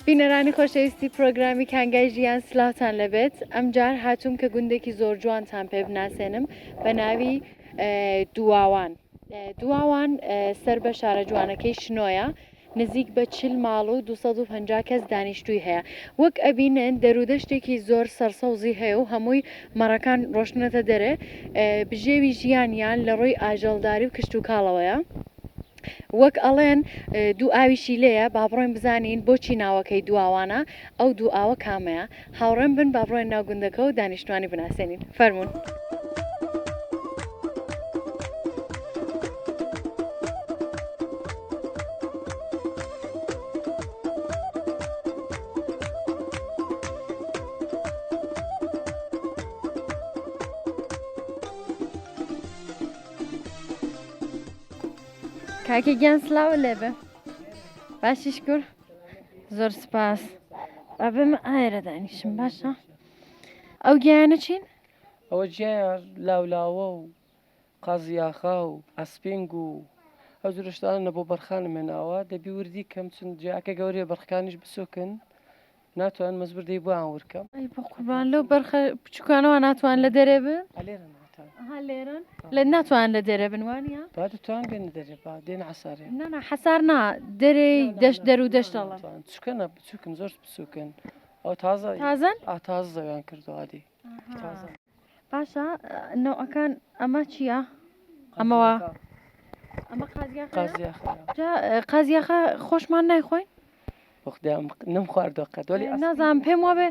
بینەرانی خۆشەویستی پرۆگرامی کانگای ژیان سلاوتان لەبێت ئەمجار هاتووم کە گوندێکی زۆر جوانتان پێ بناسێنم بە ناوی دواوان دواوان سەر بە شارە جوانەکەی شنۆیە نزیک بە 40 ماڵ و 250 کەس دانیشتووی هەیە وەک ئەبینن دەرودەشتێکی زۆر سەرسەوزی هەیە و هەمووی مەڕەکان ڕۆشتنەتە دەرێ بژێوی ژیانیان لە ڕووی ئاژەڵداری و کشتوکاڵەوەیە. وەک ئەڵێن دوو ئاویشی لێیە با بڕۆین بزانین بۆچی ناوەکەی دواوانە ئەو دوو ئاوە کامەیە هاوڕێم بن با بڕۆین ناو گوندەکە و دانیشتوانی بناسێنین فەرموون. کاکە گیان سلاوە لێبێ باشی شکر زۆر سپاس با بێمە ئایرە دانیشم باشە ئەو گیانە چین ئەوە گیایە لاولاوە و قازیاخا و ئەسپینگ و ئەو جورە شتانە بۆ بەرخانم هێناوە دەبی وردی کەم چون جیاکە گەورەیە بەرخەکانیش بچووکن ناتوان مەجبور دەی بۆیان ورکەم. ئەی بۆ قوربان لەو بەرخە بچووکانەوە ناتوان لە دەرێ بن؟ لێرە ناتوان. ئەها لێرەن لە ناتوان لە دەرێ بن وانە؟ با دەتوان بێنە دەرێ با دێنە حەسارێ. نا نا حەسار نا دەرێی دەشت دەر و دەشت ئەڵێم. چوکەنە بچووکن زۆر بچووکن ئەو تازە تازەن؟ ئا تازە زەویان کردووە ئادی تازە. باشە نەوعەکان ئەمە چییە؟ ئەمەوە ئەمە قازیاخە قازیاخە خۆشمان نایخۆین نم خواردوە قەت وەلی نازانم پێم وابێ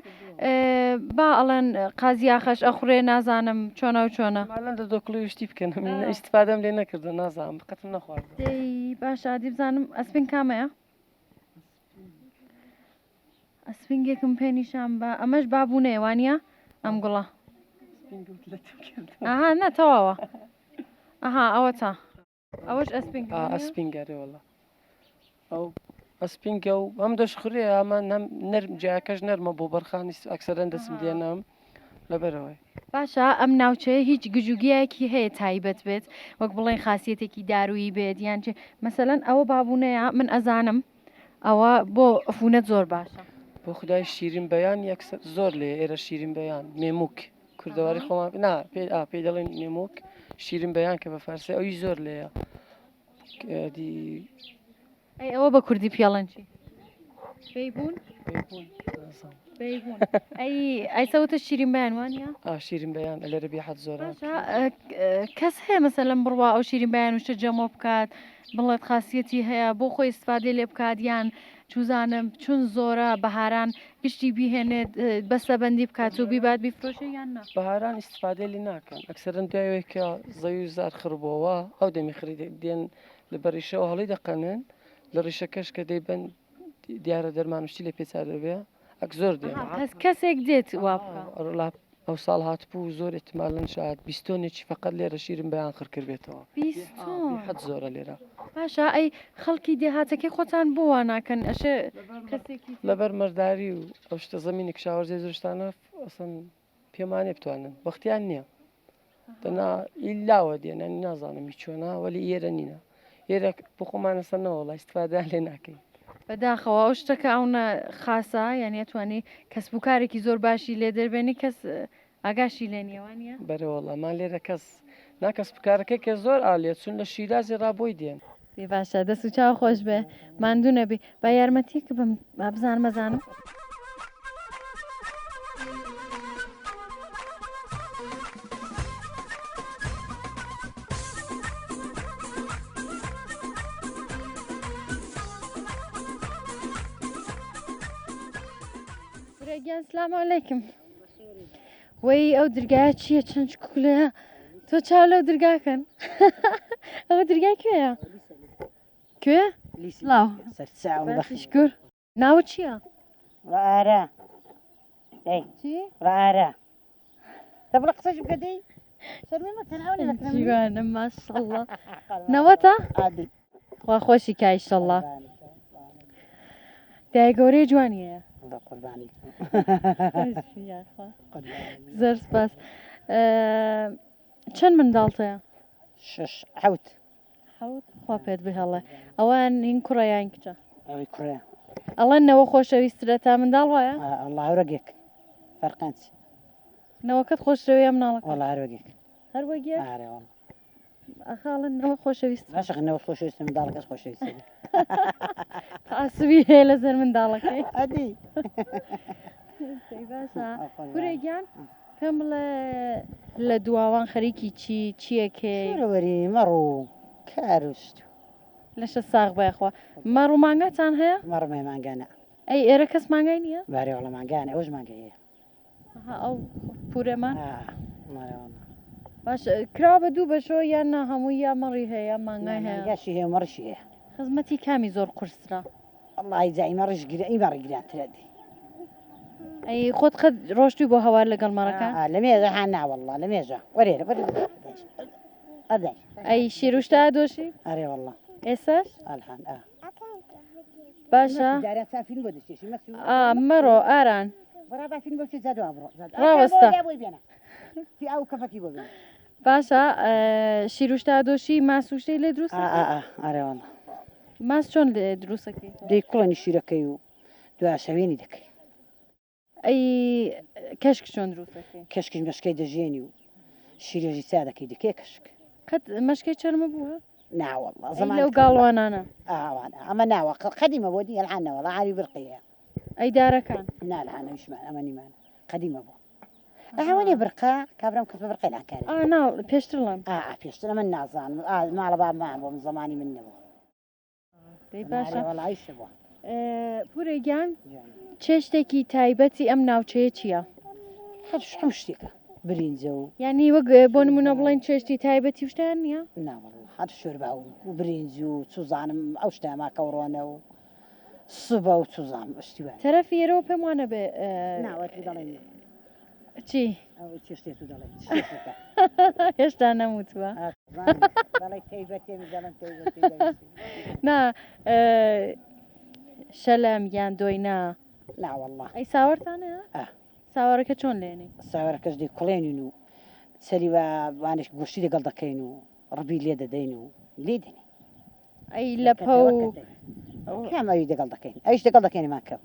با ئەڵێن قازیاخەش ئەخورێ نازانم چۆنە و چۆنە مالەن دە دۆکڵی شتی بکەن ئیسفادەم لێ نەکردو نازانم قەتم نەخوارد باشە دی بزانم ئەسپین کامەیە ئەسپینگێکم پێ نیشان بە ئەمەش بابوونەیە وانە ئەم گوڵە ئەها نە تەواوە ئەها ئەوە تا ئەوەش ئەسپینگ ئەسپینگەرێ وڵە ئەو ئەسپینگە و ئەم دەشخورێ ئەمان هەم نەرم جیاکەش نەرمە بۆ بەرخانی ئەکسەرەن دەسم دێنم لەبەرەوەی. باشە ئەم ناوچەیە هیچ گژوگیایەکی هەیە تایبەت بێت وەک بڵێن خاسیەتێکی دارویی بێت یان چی مەسەلەن ئەوە بابونەیە من ئەزانم ئەوە بۆ عفونەت زۆر باشە. بۆ خودای شیرین بەیان یەکسەر زۆر لێ ئێرە شیرین بەیان مێموک کوردەواری خۆمان نا پێ ئا پێی دەڵێن مێموک شیرین بەیان کە بە فارسی ئەوی زۆر لێیە دی ئەی ئەوە بە کوردی پێڵێن چی؟ بەیبوون؟ بەیبوون. ئەی ئەی سەوتە شیرین بەیان وانە؟ ئا شیرین بەیان لێرە بێحەد زۆرە. باشە کەس هەیە مەسەلەن بڕوا ئەو شیرین بەیان و شتە جەمۆ بکات بڵێت خاسیەتی هەیە بۆ خۆی ئیستفادەی لێ بکات یان چوزانم چون زۆرە بەهاران گشتی بیهێنێت بەستەبەندی بکات و بیبات بیفرۆشێ یان نا؟ بەهاران ئیستفادەی لێ ناکەن ئەکسەرەن دوای ئەوەی کە زەوی و زار خڕ بۆوە ئەو دەمی خڕی دێن لە بەر ڕیشەوە هەڵی دەقەنن لە ڕیشەکەش کە دەیبەن دیارە دەرمان و شتی لێ پێچا دەبێ ئەک زۆر دێن پس کەسێک دێت وا بکا. ئەو ساڵ هاتبوو زۆر احتمالا شاید 20 تۆنێکی فقط لێرە شیرم بەیان خڕ کردبێتەوە. 20 تۆن؟ حەد زۆرە لێرە. باشە ئەی خەڵکی دێهاتەکەی خۆتان بۆ وا ناکەن ئەشێ کەسێکی لەبەر مەرداری و ئەو شتە زەمینی کشاوەرزی زۆر شتانە ئەسڵەن پێمانێ بتوانن وەختیان نییە دەنا ئیلاوە دێن ینی نازانم هیچ چۆنە وەلی ئێرە نینە ئێرە بۆ خۆمانە سەرنەوە وڵا ئیسفادەیان لێ ناکەین. بەداخەوە ئەو شتە کە ئەونە خاسە یانی ئەتوانی کەسب و کارێکی زۆر باشی لێ دەربێنی کەس ئاگاشی لێ نییە وانییە؟ بەرێ وەڵا مان لێرە کەس نا کەسب و کارەکەی کە زۆر ئالیە چون لە شیرازی ڕا بۆی دێن. دەی باشە دەست و چاو خۆش بێ ماندوو نەبی با یارمەتیەک بم با بزانم ئەزانم. برا گیان سلام علیکم وەی ئەو درگایە چییە چەند چکولەیە تۆ چاو لەو درگاکەن ئەوە درگای کوێیە کوێ سلاو شکر ناوە چییە ڕئارە چی ڕئارە دەبڵە قسەش بکە دەی جوانە ماشەڵڵا نەوەتە خوا خۆشی کا ئیشەڵڵا دایە گەورەی جوانی هەیە قوربانی زۆر سپاس چەند منداڵت هەیە شش حوت حوت خوا پێت بهێڵێ ئەوان هین کوڕە یان کچە ئەوەی کوڕە. ئەڵێن نەوە خۆشەویسترە تا منداڵ وایە؟ وەڵا هەرۆگێک فەرقان چی؟ نەوەکەت خۆشترەوە یا مناڵەکەت؟ وەڵا هەرۆگێک. هەر وەگێک؟ ئارێ وەڵا. ئەخە ئەڵێن نەوە خۆشەویست. باشە نەوە خۆشەویستە منداڵەکەش خۆشەویستە. تەعەسوبی هەیە لەسەر منداڵەکەی. ئەدی. باشە کورە گیان پێم بڵێ لە دواوان خەریکی چی چیەکەی؟ شورەوەری مەڕ و کار و شت. لەشت ساغ بێ یاخوا. مەڕ و مانگاتان هەیە؟ مەڕم هەیە مانگا نا. ئەی ئێرە کەس مانگای نییە؟ بارێ وەڵا مانگایان ئەوەش مانگای هەیە. ئەها ئەو پورێمان؟ ئا مارێ وەڵا. باش کراوە بە دوو بەشەوە یان نا هەمووی یا مەڕی هەیە یا مانگای هەیە؟ مانگاشی هەیە و مەڕیشی هەیە. خزمەتی کامی زۆر قورسترە؟ وەڵاهی جا ئی مەڕیش گرا ئی مەڕی گرانترە دی. ئەی خۆت قەت ڕۆشتووی بۆ هەوار لەگەڵ مەڕەکان؟ ئا لەمێژە ها نا وەڵا لەمێژە وەرێرە وەرێرە ئەدای. ئەی شیر و شتە ئەدۆشی؟ ئەرێ وەڵا. ئێساش؟ ئەلحان ئا. باشە. ئا مەڕۆ ئاران. ڕاوەستە. باشە شیر و شتە ئەدۆشی ماس و شتەی لێ دروست ئا ئا ئا ئەرێ وەڵا. ماس چۆن لێ دروستەکەی؟ دەی کوڵێنی شیرەکەی و دوای شەوێنی دەکەی. ئەی کەشک چۆن دروست دەکەی؟ کەشکیش مەشکەی دەژێنی و شیرێژی چا دەکەی دەکەی کەشک. قەت مەشکەی چەرمە بووە؟ نا واللە ئەی زەمانە لەو گاڵوانانە؟ ئاوانە ئەمە ناوە قەدیمە بۆ دی ئەلعان نەوەڵا عاری برقیە. ئەی دارەکان؟ نا العان ئەویشمان ئەمە نیمانە قەدیمە بۆ. ئەوە نیە برقە کابرام کەس بە برقەی لان کارێ. ئا نا پێشتر ڵێم. ئا پێشتر ئەمە نازانم ئا ماڵە بابمان بۆ من زەمانی من نەبوو. دەی باشە. وەڵا ئیشە بووە. پورە گیان چێشتێکی تایبەتی ئەم ناوچەیە چییە؟ هەر هەموو شتێکە برینجە و یعنی وەک بۆ نمونە بڵێن چێشتی تایبەتی و شتیان نییە؟ نا وەڵا هەر شۆربا و برینج و چوزانم ئەو شتە ماکەوڕۆنە و سوبە و چوزانم شتی وایە. تەرەفی ئێرەوە پێم وا نەبێ. نا وە تو دەڵێی چی؟ ئەو چێشتێ تو دەڵێی چێشتێکە. هێشتا نەموتووە. دەڵێی تایبەتێ من دەڵێم تایبەتێ. نا شەلەم یان دۆینا. نا وەڵا. ئەی ساوەرتان هەیە؟ ئا. ساوەرەکە چۆن لێنی؟ ساوەرەکەش دەیکوڵێنین و سەری وا وانێک گۆشتی لەگەڵ دەکەین و ڕبی لێ دەدەین و لێی دەنێین. ئەی لەپە و کام ئەوی دەگەڵ دەکەین ئەویش دەگەڵ دەکەین مان کەم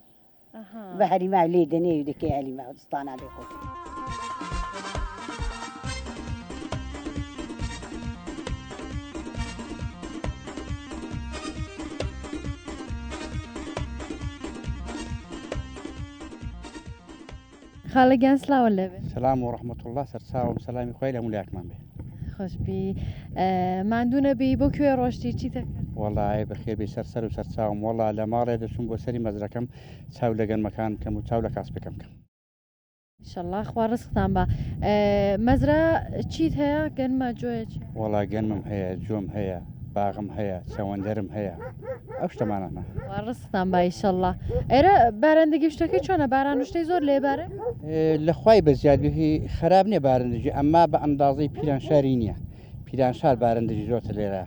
بە هەریما لێ دەنێ و دەکەی هەریما ستانە لێ خۆ. خاڵە گیان سڵاوت لێبێ. سلام و رحمة اللە سەرچاوم سەلامی خوای لە هەموو لایەکمان بێ. خۆشبی ماندوو نەبی بۆ کوێ ڕۆشتی چیتە کرد؟ وەڵا ئەی بەخێر بێی سەر سەر و سەرچاوم وەڵا لە ماڵێ دەچووم بۆ سەری مەزرەکەم چاو لە گەنمەکان بکەم و چاو لە کاسپەکەم بکەم. ئیشەڵا خوا ڕزقتان با. مەزرا چیت هەیە گەنمە جۆیە چیە؟ وەڵا گەنمم هەیە جۆم هەیە باغم هەیە چەوەندەرم هەیە ئەو شتەمانەمە. خوا ڕزقتان با ئیشەڵا. ئێرە بارندگی و شتەکەی چۆنە باران و شتەی زۆر لێ بارێ؟ لە خوای بەزیاد بێ هی خراپ نییە بارندگی ئەمما بە ئەندازەی پیرانشاری نییە پیرانشار بارندگی زۆرتر لێرە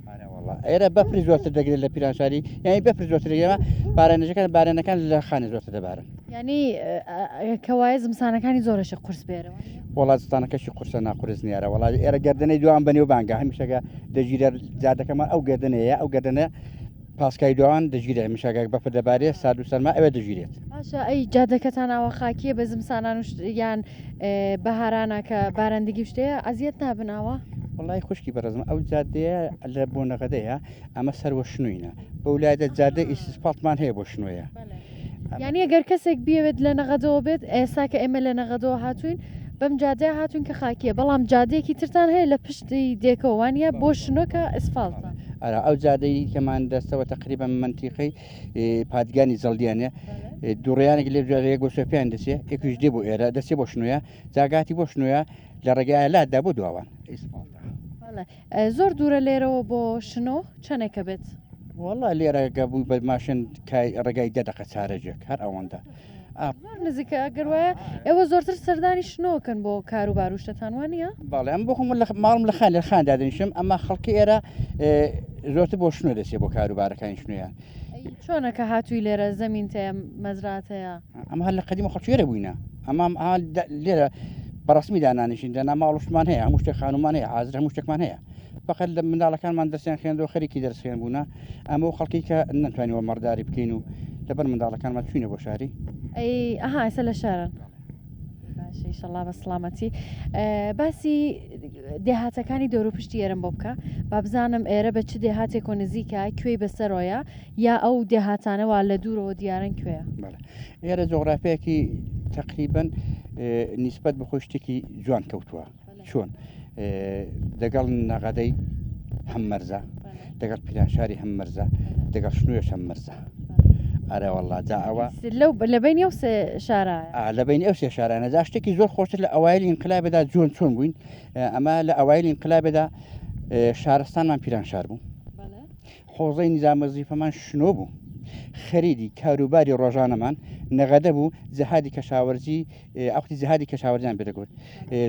ئارە وەڵا ئێرە بەفری زۆرتر دەگرێت لە پیرانشاری یعنی بەفر زۆرتر دەگرێت بارانەکان بارانەکان لە خانە زۆرتر دەبارن. یعنی کەوایە زمسانەکانی زۆرەشە قورس بێرەوە. وەڵا زستانەکەشی قورسە ناقورس نیارە وەڵا ئێرە گردنەی دوان بە نێو بانگە هەمیشەگە دەگیرە جادەکەمان ئەو گردنەیە ئەو گردنە پاسکای دوان دەگیرێ هەمیشەگە بەفر دەبارێ سارد و سەرما ئەوێ دەگیرێت. باشە ئەی جادەکەتان ئاوا خاکیە بە زمسانان و یان بەهارانە کە بارندگی و شتەیە ئەزیەت نابن ئاوا؟ وەڵای خوشکی بەڕێزم ئەو جادەیە لە بۆ نەغەدەیە ئەمە سەروە شنوینە بەو لایدە جادە ئیسپاتمان هەیە بۆ شنۆیە. یعنی ئەگەر کەسێک بیەوێت لە نەغەدەوە بێت ئێستا کە ئێمە لە نەغەدەوە هاتوین بەم جادەیە هاتوین کە خاکیە بەڵام جادەیەکی ترتان هەیە لە پشتی دێکەوە وانە بۆ شنۆ کە ئەسفاڵتە. ئەرا ئەو جادەی کەمان دەستەوە تقریبا منتیقەی پادگانی زەڵدیانە دوڕیانێک لێ جارەیەک بۆ سۆپیان دەچێ یەکیش دێ بۆ ئێرە دەچێ بۆ شنۆیە جاگاتی بۆ شنۆیە لە ڕێگای لادا بۆ دواوان ئیسفاڵتە. زۆر دوورە لێرەوە بۆ شنۆ چەندێکە بێت؟ وەڵا لێرە گە بووی بە ماشێن کای ڕێگای دە دەقە چارەجێک هەر ئەوەندە. زۆر نزیکە ئەگەر وایە ئێوە زۆرتر سەردانی شنۆکەن بۆ کاروبار و شتەتان وانە؟ بەڵێ ئەم بۆ خۆم لە ماڵم لە خان لە خان دادەنیشم ئەمە خەڵکی ئێرە زۆرتر بۆ شنۆ دەچێت بۆ کاروبارەکانی شنۆیان. چۆنە کە هاتووی لێرە زەمین تەیە مەزرات هەیە؟ ئەمە هەر لە قەدیمە خەڵکی ئێرە بووینە ئەمە لێرە بەڕسمی دانانیشین دەنا ماڵ و شتمان هەیە هەموو شتێک خانومان هەیە حاضر هەموو شتێکمان هەیە فقط لە منداڵەکانمان دەرسیان خوێندەوە خەریکی دەرس خوێن بوونە ئەمە و خەڵکی کە نەتوانیوە مەڕداری بکەین و لەبەر منداڵەکانمان چوینە بۆ شاری. ئەی ئەها ئێستا لە شارن. باشە ئیشەڵا بە سڵامەتی. باسی دێهاتەکانی دەوروپشتی ئێرەم بۆ بکە با بزانم ئێرە بە چ دێهاتێکەوە نزیکە کوێی بەسەرۆیە یا ئەو دێهاتانە وا لە دوورەوە دیارن کوێیە؟ بەڵێ ئێرە جۆغرافیایەکی تەقریبەن نیسبەت بە خۆی شتێکی جوان کەوتووە. چۆن دەگەڵ نەغەدەی هەم مەرزە دەگەڵ پیرانشاری هەم مەرزە دەگەڵ شنوێش هەم مەرزە ئەرێ والله جا ئەوە لەو لە بینی ئەو سێ شارە لە بینی ئەو سێ شارانە جا شتێکی زۆر خۆشتر لە ئەوایلی ئینقلابدا جۆن چۆن بووین ئەمە لە ئەوایلی ئینقلابدا شارستانمان پیرانشار بوو حۆزەی نیزام وەزیفەمان شنۆ بوو. خەریدی کاروباری ڕۆژانەمان نەغەدە بوو، جەهادی کەشاوەرزی ئەوختی جەهادی کەشاوەرزیان پێ دەگوت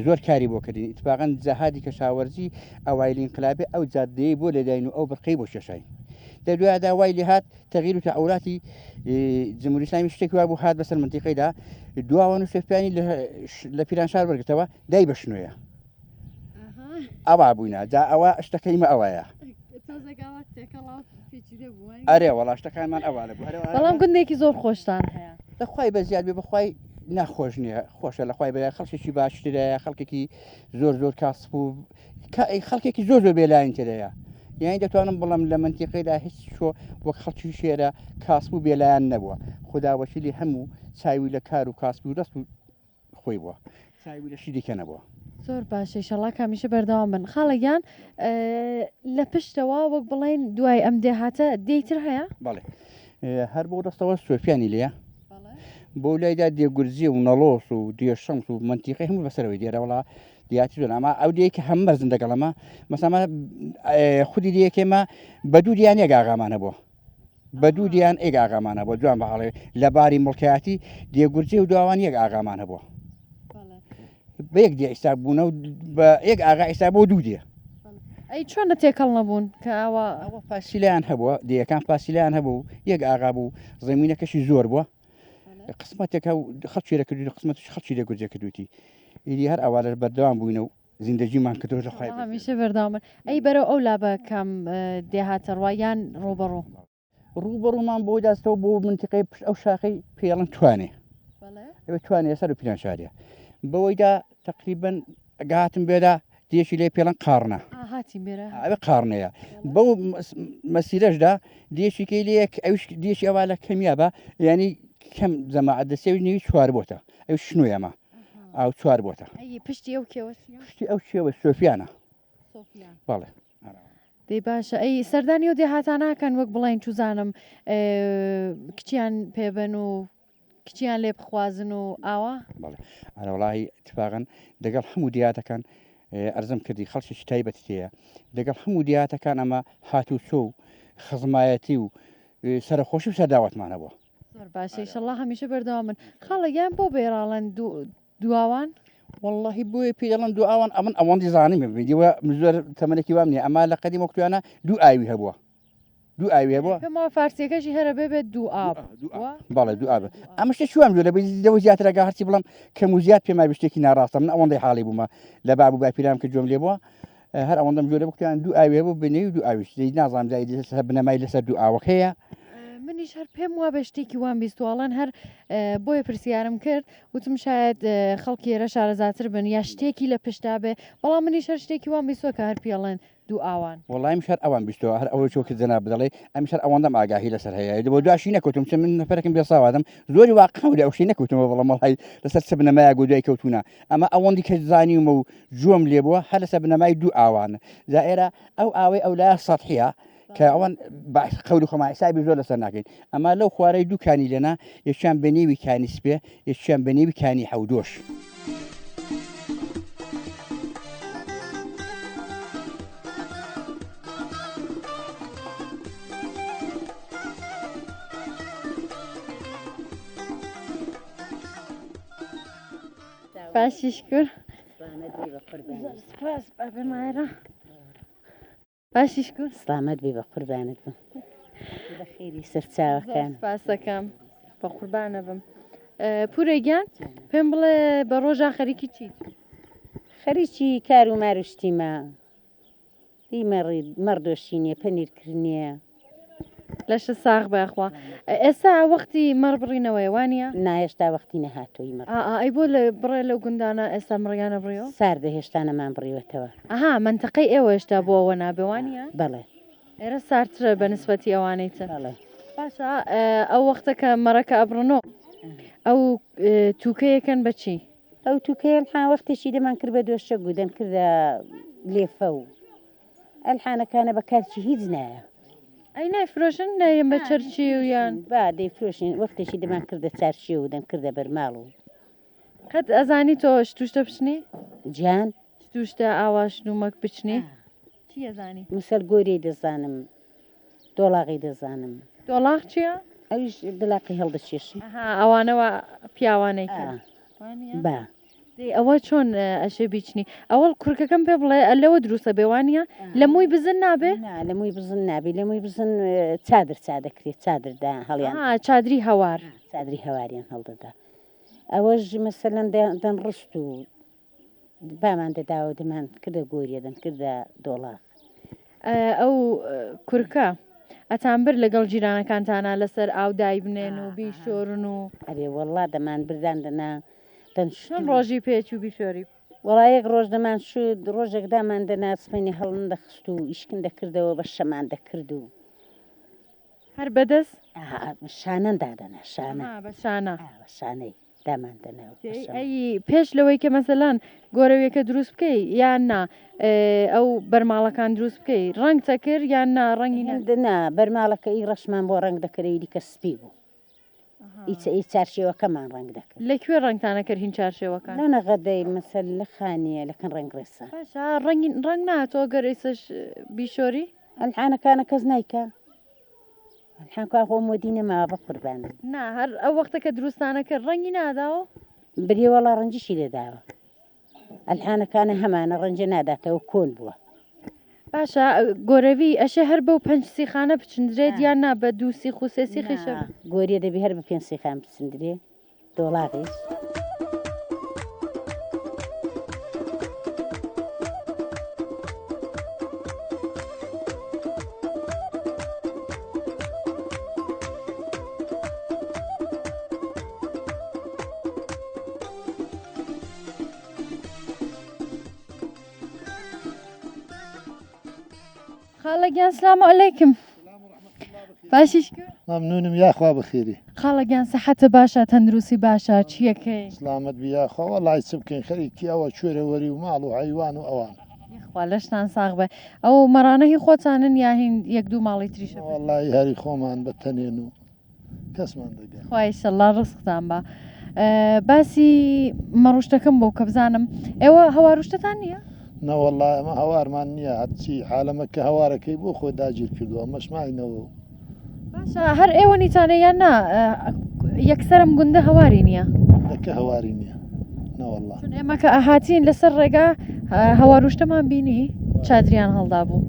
زۆر کاری بۆ کردین ئیتفاقەن جەهادی کەشاوەرزی ئەوایلی ئینقلابێ ئەو جادەیەی بۆ لێداین و ئەو برقەی بۆ کێشاین. دە دوایدا وای لێهات تەغییر و تەعوراتی جمهوری ئیسلامی شتێکی وا بوو هات بەسەر منتیقەیدا دواوەن و شێفیانی لە پیرانشار وەرگرتەوە دای بە شنۆیە. ئەوا بووینە جا ئەوە شتەکەی مە ئەوەیە ئەرێ وەڵا شتەکانمان ئەوانە بوو بەڵام گوندێکی زۆر خۆشتان هەیە لەخوای بە زیاد بێ بەخوای ناخۆش نییە خۆشە لەخوای بە خەڵکێکی باشترەیە خەڵکێکی زۆر زۆر کاسب و خەڵکێکی زۆر زۆر بێلاین تێدایە یانی دەتوانم بڵم لە منتیقەیدا هیچ شۆ وەک خەڵکی شێرە کاسب و بێلایەن نەبووە خداوەکیلی هەموو چاوی لە کار و کاسب و دەست و خۆی بووە چاوی لە شتی دیکە نەبووە. زۆر باشە ئیشەڵا کە هەمیشە بەردەوام بن. خاڵە گیان لە پشتەوە وەک بڵێین دوای ئەم دێهاتە دێی تر هەیە؟ بەڵێ هەر بۆ دەستەوە سۆفیانی لێیە بۆ لایدا دێگورجی و نەڵۆس و دێشەمس و مەنتیقەی هەموو بەسەرەوەی دێرە وڵا دیاتی زۆر ئەما ئەو دێی کە هەم مەرزن دەگەڵەمە مەسەمە خودی دێکێمە بە دوو دیان یەک ئاغامان هەبووە بە دوو دیان ئێک ئاغامان هەبووە جوان بە حاڵێ لە باری مڵکایەتی دێگورجێ و دواوان یەک ئاغامان هەبووە بە یەک دێ ئیستا بوونە و بە یەک ئاغا ئیستا بۆ دوو دێ. ئەی چۆنە تێکەڵ نەبوون کە ئاوا؟ ئەوە پاسیلایان هەبووە دێیەکان پاسیلایان هەبوو یەک ئاغا بوو زەمینەکەشی زۆر بووە قسمەتێکە و خەڵکی لە کردووی قسمەتش خەڵکی لە گورجێ کردووتی ئیدی هەر ئاوا لە بەردەوام بووینە و زیندەگیمان کردووە لە خوای هەمیشە بەردەوامن ئەی بەرەو ئەو لا بە کام دێهاتە ڕوا یان ڕووبەڕوو؟ ڕووبەڕوومان بۆ داستەوە بۆ منتیقەی پشت ئەو شاخەی پێڵن توانێ ئەوێ توانێ سەر و پیرانشاریە بەوەیدا تقریبن گاتم بێدا دێکی لێ پێڵەن قاڕنە هاتین بێرە ئەوێ قاڕنەیە بەو مەسیرەشدا دێشیکەی لەیەک ئەوش دێشی ئەوە لە کەمیا بە ینی کەم جەماعەت دەسێوی نێوی چوار بۆتە ئەو شنویەمە ئاو چوار بۆتە. ئەی پشتی ئەو کێوە چیە؟ پشتی ئەو کێوە سۆفیانە. سۆفیان. بەڵێ. دەی باشە ئەی سەردانی ئەو دێهاتانە ناکەن وەک بڵێن چوزانم کچیان پێبەن و کچیان لێ بخوازن و ئاوا؟ بەڵێ ئەرە وەڵاهی اتفاقا دەگەڵ هەموو دیاتەکان ئەرزم کردی خەڵکێکی تایبەتی تێیە دەگەڵ هەموو دیاتەکان ئەمە هاتوچۆ و خزمایەتی و سەرخۆشی و سەرداوەتمان هەبووە. زۆر باشە ئیشەڵا هەمیشە بەردەوام بن خاڵە گیان بۆ بێراڵەن دواوان؟ واللهی بۆیە پێی دەڵێن دوئاوان ئەمن ئەوەندی زانیم دیوە زۆر تەمەنێکی وام نییە ئەما لە قەدیم وەختیانە دوو ئاوی هەبووە دوو ئاوی هەبووە پێم وایە فارسیەکەشی هەرە بێ بێت دوو ئاب بەڵێ دوو ئاب ئەمە شتێکی وام جۆرە لەوە زیاترەگە هەرچی بڵم کەم و زیاد پێم وایە شتێکی ناڕاستە من ئەوەندەی حاڵی بوومە لە باب و باپیرام کە گوێم لێ بووە هەر ئەوەندەم گوێ لێ بوو کوتیان دوو ئاوی هەبوو بنەی و دوو ئاویش دەی نازانم جا ئیدی لەسەر بنەمای لەسەر دوو ئاوەکەیە. منیش هەر پێم وابێ شتێکی وام بیستوە ئەڵێن هەر بۆیە پرسیارم کرد وتم شاید خەڵکی ئێرە شارەزاتر بن یا شتێکی لە پشتا بێ بەڵام منیش هەر شتێکی وام بیستوە کە هەر پێڵێن دوو ئاوان. وەڵای منیش هەر ئەوام بیستوە هەر ئەوەی چۆ کە جەنابت دەڵێی ئەمیش هەر ئەوەندەم ئاگاهی لەسەر هەیە ئیدی بۆ دواشی نەکەوتوم چون من نەفەرێکم بێ ساوادم زۆری واقعم لە ئەو شتەی نەکەوتومەوە بەڵام وەڵای لەسەر چ بنەمایەک بۆ دوای کەوتوونە ئەمە ئەوەندی کە زانیومە و گوێم لێ بووە هەر لەسەر بنەمای دوو ئاوان جا ئێرە ئەو ئاوەی ئەو لایە سەتحیە کە ئەوان قەولی خۆمان حسابی زۆر لەسەر ناکەین ئەما لەو خوارەی دوو کانی لێنا یەکیان بە نێوی کانی سپێ یەکیان بە نێوی کانی حەودۆش. باشی شکر سپاس بابێ مایرە باشی شکر سلامەت بی بە قوربانت بم بە خێری سەرچاوەکان سپاسەکەم بە قوربانە بم پورە گیان پێم بڵێ بە ڕۆژا خەریکی چیت خەریکی کار و مار و شتیمە ئی مەڕی مەڕ دۆشینیە پەنیر کردنیە. لەشت ساغ بێ خوا. ئێستا وەختی مەڕ بڕینەوەیە وانییە؟ نا هێشتا وەختی نەهاتووی مەڕ. ئا ئا ئەی بۆ لە بڕێ لەو گوندانە ئێستا مەڕیانە بڕیەوە؟ ساردە هێشتا نەمان بڕیوەتەوە. ئەها مەنتەقەی ئێوە هێشتا بۆ ئەوە نابێ وانییە؟ بەڵێ. ئێرە ساردترە بە نسبەتی ئەوانەی تر. بەڵێ. باشە ئەو وەختە کە مەڕەکە ئەبڕنۆ ئەو تووکەیەکەن بە چی؟ ئەو تووکەیە الحان وەختێکی دەمان کرد بە دۆشەک و دەم کردە لێفە و ئەلحانەکانە بە کارچی هیچ نایە. ئەی نایفرۆشن نایەن بە چەرچی و یان؟ با دەیفرۆشین وەختێکی دەمان کردە چارشێو و دەم کردە بەرماڵ و. قەت ئەزانی تۆ شتوشتە بچنی؟ جان؟ شتوشتە ئاوا شنومەک بچنی؟ چی ئەزانی؟ مسەل گۆرێی دەزانم دۆڵاغی دەزانم. دۆڵاغ چییە؟ ئەویش دڵاقی هەڵدەکێشی. ئەها ئەوانەوە پیاوانەی کە. با. دەی ئەوە چۆن ئەشێ بیچنی؟ ئەوەڵ کورکەکەم پێ بڵێ لەوە دروستە بێ وانییە؟ لە مووی بزن نابێ؟ نا لە مووی بزن نابێ لە مووی بزن چادر چا دەکرێ چادر دا هەڵیان. ئەها چادری هەوار. چادری هەواریان هەڵدەدا. ئەوەش مەسەلەن دەنڕست و بامان دەدا و دەمان کردە گۆریە دەم کردە دۆڵاغ. ئەو کورکە ئەتان برد لەگەڵ جیرانەکانتانا لەسەر ئاو دایبنێن و بیشۆرن و. ئەرێ وەڵا دەمان بردان دەنا دەن چەند ڕۆژی پێ چوو بیشۆری؟ وەڵا یەک ڕۆژ دەمان شوت ڕۆژێک دامان دەنا سبەینێ هەڵندەخست و ئیشکن دەکردەوە بە شەمان دەکرد و. هەر بەدەست؟ شانەن دادەنا شانە. بە شانە. بە شانەی. دامان دەنا و دەی ئەی پێش لەوەی کە مەسەلەن گۆرەویەکە دروست بکەی یان نا ئەو بەرماڵەکان دروست بکەی ڕەنگ تەکرد یان نا ڕەنگی هەندە نا بەرماڵەکە ئی ڕەشمان بۆ ڕەنگ دەکرد ئی دیکە سپی بوو ئیچە ئی چارشێوەکەمان ڕەنگ دەکرد. لە کوێ ڕەنگتانە کرد هین چارشێوەکان؟ لە نەغەدەی مەسەل لە خانیە لە کن ڕەنگ ڕێسا. باشە ڕەنگی ڕەنگ ناتۆ گەر ئیسەش بیشۆری؟ ئەلحانەکانە کەس نایکا. الحان کوا خۆ مۆدی نەماوە بەقوربانم. نا هەر ئەو وەختە کە دروستانە کرد ڕەنگی ناداوە؟ برێ وەڵا ڕەنجیشی دەداوە ئەلحانەکانە هەمانە ڕەنجە ناداتەوە کۆن بووە. باشە گۆرەوی ئەشێ هەر بەو پەنج سیخانە بچندرێت یان نا بە دوو سیخ و سێ سیخیشە؟ نا گۆریە دەبی هەر بە پێنج سیخان بچندرێ. دۆڵاغیش. خاڵە گیان سلام علیکم باشی شکر مەمنونم یاخوا بەخێری. خاڵە گیان سەحەتە باشە تەندروستی باشە چیەکەی؟ سلامەت بی یاخوا وەڵای چ بکەین خەریکی ئەوە کوێرەوەری و ماڵ و حەیوان و ئەوانە. یەخوا لەشتان ساغ بێ ئەو مەڕانە هی خۆتانن یا هین یەک دوو ماڵی تریشە؟ وەڵای هەری خۆمان بە تەنێن و کەسمان دەگەن. خوا ئیشەڵا ڕزقتان با. باسی مەڕوشتەکەم بۆ کە بزانم ئێوە هەواروشتەتان نییە؟ نەوەڵا ئەمە هەوارمان نییە هەرچی عالەمە کە هەوارەکەی بۆ خۆی داگیر کردووە ئەمەش ماینەوە و. باشە هەر ئێوە نیتانە یان نا یەکسەرم گوندە هەواری نییە؟ گوندەکە هەواری نییە نەوەڵا. چون ئێمە کە ئەهاتین لەسەر ڕێگا هەواروشتەمان بینی چادریان هەڵدابوو.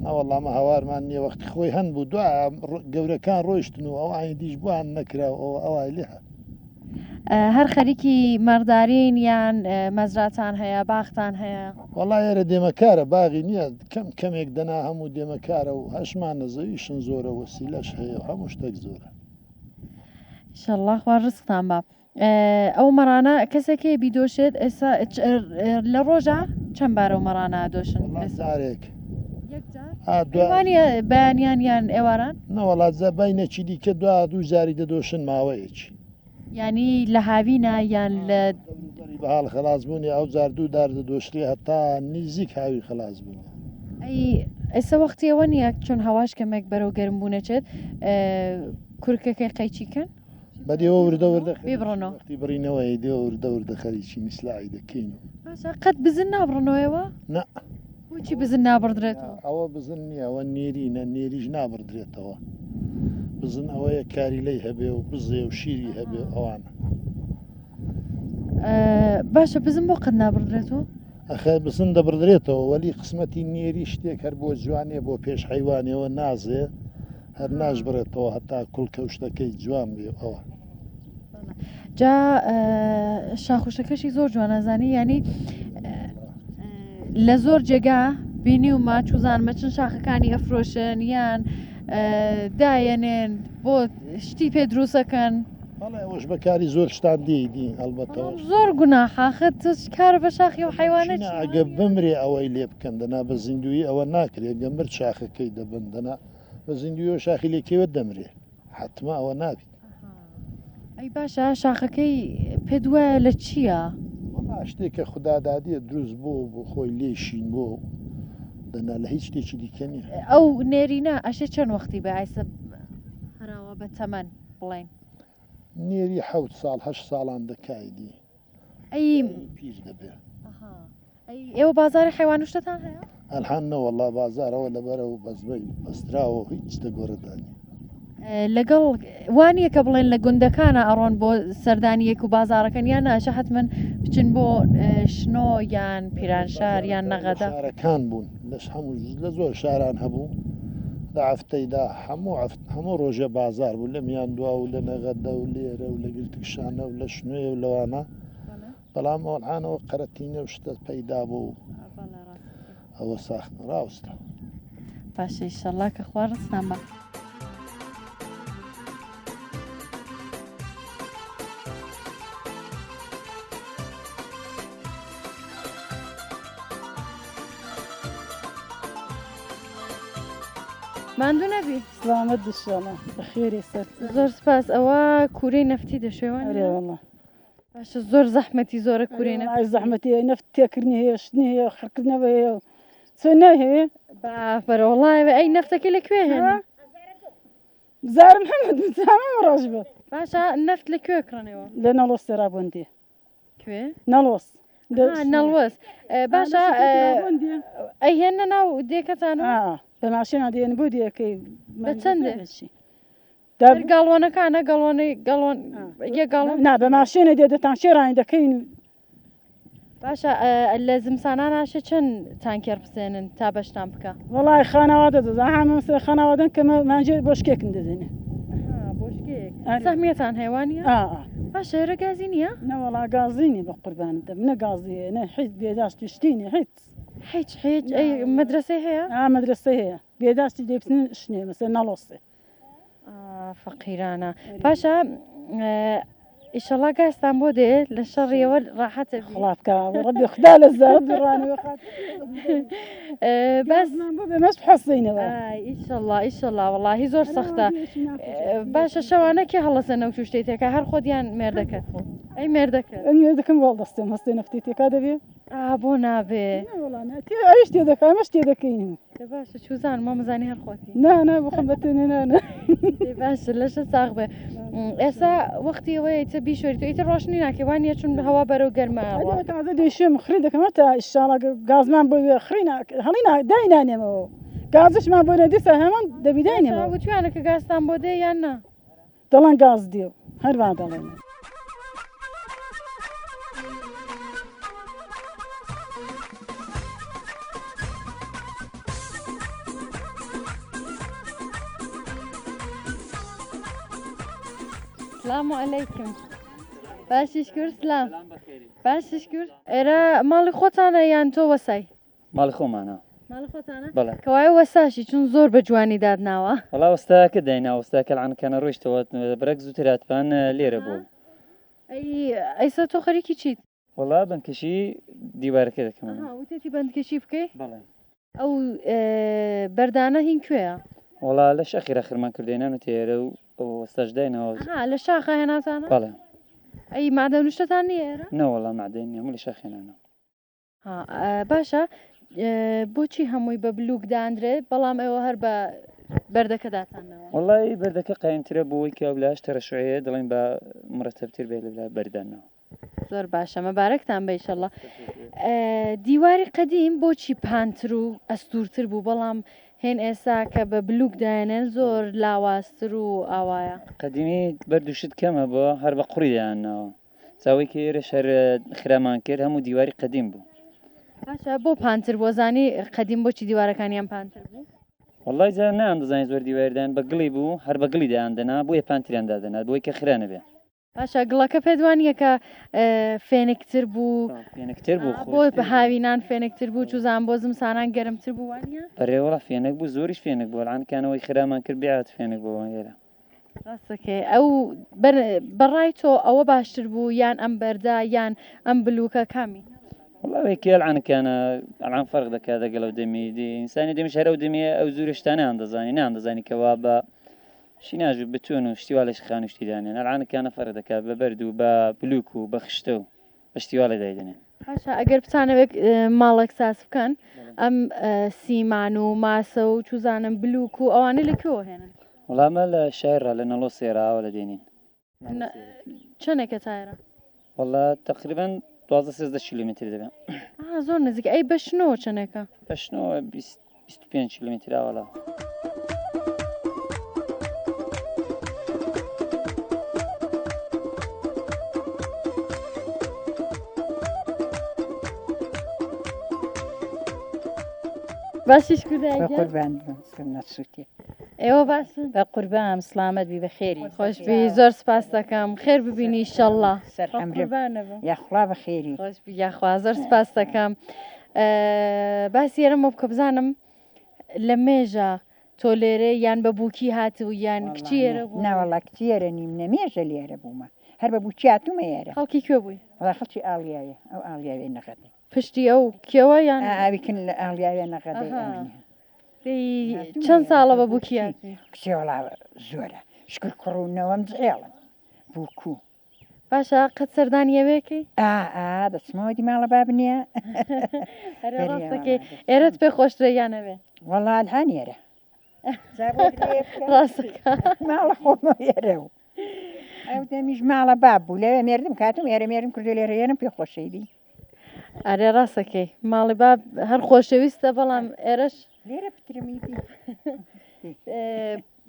نەوەڵا ئەمە هەوارمان نییە وەختی خۆی هەن بوو دوا گەورەکان ڕۆیشتن و ئەوانی دیش بوان نەکرا و ئەوە ئەوای لێ هات. هەر خەریکی مەڕدارین یان مەزراتان هەیە باختان هەیە؟ وەڵا ئێرە دێمەکارە باغی نییە کەم کەمێک دەنا هەموو دێمەکارە و هەشمانە زەویشن زۆرە وەسیلەش هەیە و هەموو شتێک زۆرە. ئیشەڵڵا خوا ڕزقتان با. ئەو مەڕانە کەسێک هەیە بیدۆشێت ئێستا لە ڕۆژە چەند بارە و مەڕانە دۆشن؟ وەڵا جارێک. یەک جار؟ وانە بەیانیان یان ئێواران؟ نەوەڵا جا بینێکی دیکە دو دوو جاری دەدۆشن ماوەیەکی. یانی لە هاوینە یان لە دەوروبەری بەهاڵ خەلاس بوونی ئەو جار دوو دار دەدۆشرێ هەتا نیزیک هاوی خەلاس بوونی. ئەی ئێستا وەختی ئەوە نییە چون هەواش کەمێک بەرەو گەرم بوون ئەچێت کورکەکەی قەیچی کەن؟ بە دێوە وردە وردە بیبڕنەوە. وەختی بڕینەوەی دێوە وردە وردە خەریکین ئیسلاحی دەکەین و. باشە قەت بزن نابڕنەوەیەوە؟ نا. بۆچی بزن نابڕدرێتەوە؟ ئەوە بزن نییە ئەوە نێرینە نێریش نابڕدرێتەوە بزن ئەوەیە کاریلەی هەبێ و بزێ و شیری هەبێ و ئەوانە. باشە بزن بۆ قەت نابڕدرێتەوە؟ ئەخە بزن دەبڕدرێتەوە وەلی قسمەتی نێری شتێک هەر بۆ جوانێ بۆ پێش حەیوانێەوە نازێ هەر ناشبڕێتەوە هەتا کوڵکە و شتەکەی جوان بێ و ئەوە. جا شاخوشەکەشی زۆر جوانە زانی ینی لە زۆر جێگا بینیومە چوزانمە چن شاخەکانی ئەفرۆشن یان دایەنێن بۆ شتی پێ دروستەکەن. بەڵێ ئەوەش بەکاری زۆر شتان دێی دی ئەڵبەتە بەڵام زۆر گوناحە ئاخر تۆ چ کارە بە شاخی ئەو حەیوانە چی نا چیە؟ ئەگە بمرێ ئەوەی لێ بکەن دەنا بە زیندوویی ئەوە ناکرێ گە مرد شاخەکەی دەبەن دەنا بە زیندوویەوە شاخی لێ کەوێت دەمرێ حەتما ئەوە نابیت. ئەی باشە شاخەکەی پێت وایە لە چییە؟ وەڵا شتێکە خودا دادیە دروست بۆ بۆ خۆی لێی شین بۆ دەنا لە هیچ شتێکی دیکە نییە. ئەو نێرینە ئەشێ چەند وەختی بێ ئایسە هەراوە بە تەمەن بڵێین؟ نێری حەوت ساڵ هەشت ساڵان دەکای دی. ئەی پیر دەبێ. ئەی ئێوە بازاری حەیوان و شتتان هەیە؟ ئەلحان نەوەڵا بازارەوە لەبەرە و بەزمەی بەستراوە و هیچ دەگۆڕێدا نیە. لەگەڵ وا نییە کە بڵێن لە گوندەکانە ئەڕۆن بۆ سەردانی یەک و بازارەکەن یان ناشە حتمما بچن بۆ شنۆ یان پیرانشار یان نەغەدە؟ شارەکان بوون لەش هەموو لە زۆر شاران هەبوو لە هەفتەیدا هەموو هەموو ڕۆژێ بازار بوو لە میاندوا و لە نەغەدە و لێرە و لە گرتکشانە و لە شنۆیە و لەوانە بەڵام ئەوانەوە قەرەتینە و شتە پەیدا بوو ئەوە ساخت ڕاوستە. باشە ئیشەڵا کە خوا ڕزقتان با. ماندوو نەبی. سلامەت ئیشەڵا بەخێرێ سەر. زۆر سپاس ئەوە کورەی نەفتی دەشێوە. ئەرێ وەڵا. باشە زۆر زەحمەتی زۆرە کورەی نەفت. ئای زەحمەتی هەیە نەفت تێکردنی هەیە شتنی هەیە خڕکردنەوە هەیە چۆن نایهەوێ؟ بە وەڵا ئەی نەفتەکەی لە کوێ هێنی؟ بزار محەممەد بزانم ڕۆژ بە. باشە نەفت لە کوێ کڕنەوە؟ لە نەڵۆس ڕابوندێ. کوێ؟ نەڵۆس. نەڵوەس باشە ئەی هێنە ناو دێکەتان؟ بە ماشێنە دێن بۆ دێکەی بە چەندێ؟ گاڵۆنەکانە گەڵۆنەی گەڵۆن یە گاڵۆن نا بە ماشێنە دێ دەتان شێرانی دەکەین و باشە لە زمسانان ناشێ چەند تانکێر بسێنن تا بەشتان بکە؟ وەڵای خانەوادە دەزان ها مەسەلەن خانەوادەن کە مانجێ بۆشکێکم دەدەنێ. بۆشکێک سەهمیەتان هەیە وانیە؟ باشە ئێرە گازی نییە؟ نەوەڵا گازی نیە بە قوربانت دەم نە گازی هەیە نە هیچ بێداشتی شتی نیە هیچ. هیچ هیچ ئەی مەدرەسەی هەیە؟ ئا مەدرەسەی هەیە بێداشتی لێ بچن شنێ مەسەلەن نەڵۆسێ. فەقیرانە باشە ئیشەڵا گازتان بۆ دێ لە شەڕیەوە ڕاحەتە خڵا بکە ڕەبی خدا لە زارت بڕانەوە بەس بەمەش حەسینەوە ئیشەڵا ئیشەڵا وەڵاهی زۆر سەختە باشە شەوانە کێ هەڵەسە نەوت و شتەی تێکا هەر خۆت یان مێردەکەت ئەی مێردەکەت مێردەکەم وەڵ دەستێم هەستێ نەفتی تێکا دەبێ ئا بۆ نابێ ئەویش تێ دەکا ئەمەش تێ دەکەین دە باشە چوزانم مامەزانی هەر خۆتی نا نا بخۆم بە تێنێ نا نا باشە لەشە ساغ بێ ئێستا وەختی ئەوەیە ئیتر بیشۆری تۆ ئیتر ڕۆشنی ناکەی وان نییە چون هەوا بەرەو گەرما ئەڕوا. تازە دەیشێم خڕی دەکەم تا ئیشاڵا گازمان بۆ بێ خڕی هەڵی نا داینانێمەوە گازشمان بۆ نێ دیسان هەمان دەبی داینێمەوە. وتویانە کە گازتان بۆ دێ یان نا؟ دەڵێن گاز دێ و هەر وا دەڵێن. سلام علیکم باشی شکر سلام باشی شکر ئێرە ماڵی خۆتانە یان تۆ وەسای ماڵی خۆمانە. ماڵی خۆتانە؟ بەڵێ. کەوایە وەستاشی چون زۆر بە جوانی داتناوە. وەڵا وەستاکە داینا وەستاکە العەنکەنە ڕۆیشتەوە برەک زووتر هاتبان لێرە بوو. ئەی ئەیسا تۆ خەریکی چیت؟ وەڵا بەندکێشی دیوارەکە دەکەم. ئەها وتێتی بەندکێشی بکەی؟ بەڵێ. ئەو بەردانە هین کوێیە؟ وەڵا لە شاخی ڕاخرمان کردێنان و تێرە و وەستاش دایناوە. ئەها لە شاخە هێناتانە؟ بەڵێ. ئەی مەعدەن و شتتان نییە ئێرە؟ نەوەڵا مەعدەن نییە هەموو لە شاخ هێنانە. باشە بۆچی هەمووی بە بلوک دانرێت بەڵام ئێوە هەر بە بەردەکە داتانەوە؟ وەڵی بەردەکە قایمترە بۆی کە لاش تەرەشوعەیە دەڵێن بە مرەتەبتر بێت لە بەردانەوە. زۆر باشە مەبارەکتان بە ئیشەڵا. دیواری قەدیم بۆچی پانتر و ئەستوورتر بوو بەڵام هێن ئێستا کە بە بلوک دایەنێن زۆر لاوازتر و ئاوایە؟ قەدیمی بەرد و شت کەمە بۆ هەر بە قوڕی دایانناوە جا ئەوەی کە ئێرەش هەر خرامان کرد هەموو دیواری قەدیم بوو. باشە بۆ پانتر بووە زانی قەدیم بۆچی دیوارەکانیان پانتر بوو؟ وەڵای جا نەیان دەزانی زۆر دیواری دایان بە گڵی بوو هەر بە گڵی دایان دەنا بۆیە پانتریان دادەنا بۆی کە خرا نەبێ. باشە گڵەکە پێت وانییە کە فێنکتر بوو؟ فێنکتر بوو بۆ هاوینان فێنکتر بوو چوزان بۆ زمسانان گەرمتر بوو وانییە؟ ئەرێ وەڵا فێنک بوو زۆریش فێنک بوو ئەلعان کانەوەی خرامان کرد بێعات فێنک بوو ئێرە. ڕاستەکەی ئەو بەڕای تۆ ئەوە باشتر بوو یان ئەم بەردە یان ئەم بلوکە کامی؟ وەڵا ئەوەی کە ئەلعان کانە ئەلعان فەرق دەکات دەگەڵ ئەو دەمی دی ئینسانی دەمیش هەر ئەو دەمیە ئەو زورە شتانیان دەزانی نان دەزانی کەوا بە شیناژ و بتون و شتی وا لەش خانوو شتی دانێن ئەلعان کانە فەرق دەکات بە بەرد و بە بلوک و بە خشتە و بە شتی وا لێ دایدەنێن. باشە ئەگەر بتانەوێت ماڵێک ساز بکەن ئەم سیمان و ماسە و چوزانم بلوک و ئەوانە لە کوێوە هێنن؟ وەڵا ئەمە لە شایڕا لە نەڵۆ سێراوە لە دێنین. چەنێکە تایرە؟ وەڵا تقریبا 12 13 کیلومتر دەبێ. ئا زۆر نزیک ئەی بە شنۆ چەنێکە؟ بە شنۆ 20 25 کیلومتر وەڵا. باشی شکر دایە گیان. قوربان بم نەسووتێ. ئێوە باشن؟ بە قوربان سڵامەت بی بەخێری. خۆش بی زۆر سپاس دەکەم خێر ببینی ئیشەڵڵا. سەر عەمرم یاخوا بەخێری. خۆش بی یاخوا زۆر سپاس دەکەم. باسی ئێرەم بۆ بکە بزانم لە مێژە تۆ لێرە یان بە بووکی هاتوو یان کچی ئێرە بوو؟ نا وەڵا کچی ئێرە نیم لە مێژە لێرە بوومە هەر بە بووکی هاتوومە ئێرە. خەڵکی کوێ بووی؟ وەڵا خەڵکی ئاڵیاوێ ئەو ئاڵیاوێ نەغەدەی. پشتی ئەو کێوە یان؟ ئاوی کن لە ئاڵیاوێ نەغەدەی ئەوە نییە. چەند ساڵە بە بووکی هاتووی؟ کچێ وەڵا زۆرە شکر کوڕ و نەوەم جعێڵن بووکو. باشە قەت سەردانی ئەوێکەی؟ ئا ئا دەچمەوە دی ماڵە باب نییە. ئەرێ ڕاستەکەی ئێرەت پێ خۆشترە یان ئەوێ؟ وەڵا الآن ئێرە. ڕاستەکە. ماڵە خۆمە ئێرە و ئەو دەمیش ماڵە باب بوو لەوێ مێردم کاتم ئێرە مێردم کردو لێرە ئێرەم پێ خۆشەی دی. ئەرێ ڕاستەکەی ماڵی باب هەر خۆشەویستە بەڵام ئێرەش لێرە پترمی دی.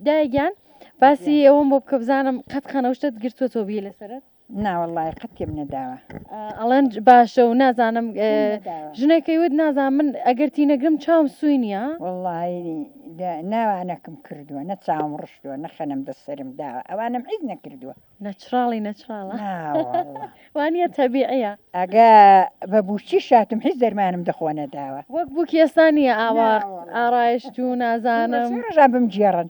دایە گیان باسی ئەوەم بۆ بکە بزانم قەت خەنەوشتت گرتووە تۆ بی لەسەرت؟ نا وەڵای قەت پێم نەداوە. ئەڵێن باشە و نازانم ژنێکەی وت نازانم من ئەگەر تینەگرم چاوم سووی نییە. وەڵای ناوانەکم کردووە نە چاوم ڕشتووە نە خەنەم دەسەرم داوە ئەوانەم حیز نەکردووە. نەچراڵی نەچراڵە وانە تەبیعیە. ئەگە بە بووچی شاتم حیز دەرمانم دەخۆ نەداوە. وەک بووکی ئێستا نییە ئاوا ئارایشت و نازانم. ڕۆژان بمگێڕن.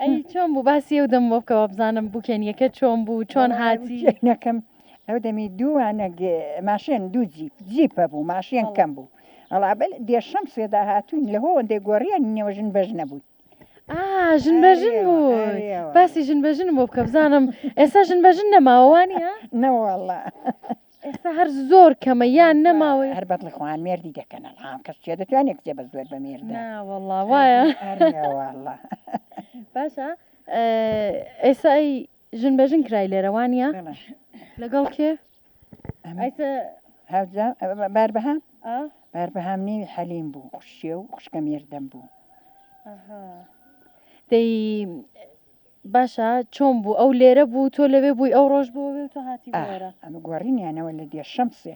ئەی چۆن بوو باسی ئەو دەم بۆ بکەوە بزانم بووکێنیەکە چۆن بوو چۆن هاتی؟ نەکەم ئەو دەمی دووانە ماشێن دوو جیپ جیپە بوو ماشێن کەم بوو ئەڵا بەل دێشەم سێدا هاتوین لە هۆندێ گۆڕیان نێوەژن بەژ نەبووی. ئا ژن بە ژن بوو باسی ژن بە ژنم بۆ بکە بزانم ئێستا ژن بە ژن نەماوە وانە؟ نەوەڵا ئێستا هەر زۆر کەمە یان نەماوە هەر بەدڵی خۆیان مێردی دەکەن ئەلعام کەس چێ دەتوانێت کچێ بە زۆر بە مێردە وەڵا وایە وەڵا باشە ئێستا ئەی ژن بە ژن کرای لێرە وانە لەگەڵ کێ هاوجا باربەهام باربەهام نێوی حەلیم بوو خوشێ و خوشکە مێردەم بوو دەی باشە چۆن بوو ئەو لێرە بوو تۆ لەوێ بووی ئەو ڕۆژ بۆ وێ تۆ هاتی بۆرە ئەمە گۆڕینیانەوە لە دێ شەمسێ